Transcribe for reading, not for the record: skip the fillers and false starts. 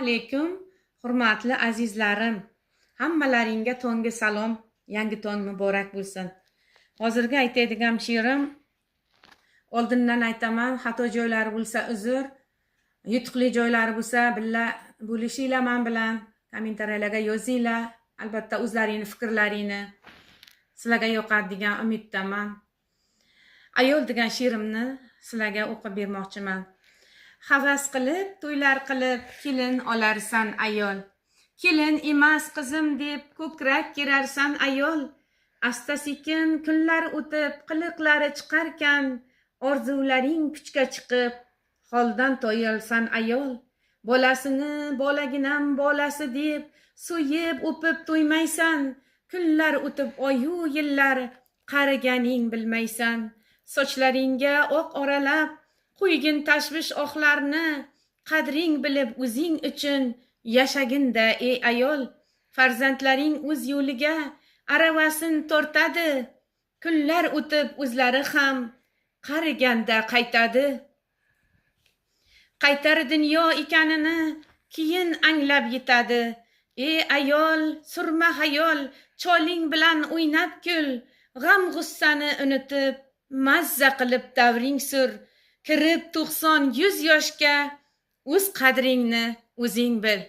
Alaykum, hurmatli azizlarim. Hammalaringga tonggi salom, yangi tong muborak bo'lsin. Hozirgi aytadigan she'rim, oldindan aytaman, xato joylari bo'lsa uzr, yutuqli joylari bo'lsa billa bo'lishinglar man bilan, kommentariyalarga yozinglar. Albatta o'zlaringni fikrlaringni sizlarga yoqadi degan umiddaman. Ayol degan she'rimni sizlarga o'qib bermoqchiman. Havas qilib, to'ylar qilib, kelin olarsan ayol. Kelin emas qizim deb ko'krak kerarsan ayol. Asta sekin kunlar o'tib, qiliqlari chiqarkan, orzularing puchga chiqib, holdan toyalsan ayol. Bolasini bolaginam bolasi deb so'yib o'pib to'ymaysan. Kunlar o'tib oyu yillar qariganing bilmaysan. Sochlaringga oq oralab, qo'ygin tashvish ohlarni, qadring bilib o'zing uchun yashaginda ey ayol. Farzandlaring o'z yo'liga aravasin tortadi. Kunlar o'tib o'zlari ham qariganda qaytadi. Qaytar dunyo ekanini keyin anglab yetadi. Ey ayol, surma xayol, choling bilan o'ynab kul, g'am g'ussani unutib, mazza qilib davring sur. Kirib 90-100 yoshga o'z qadringni o'zing bil.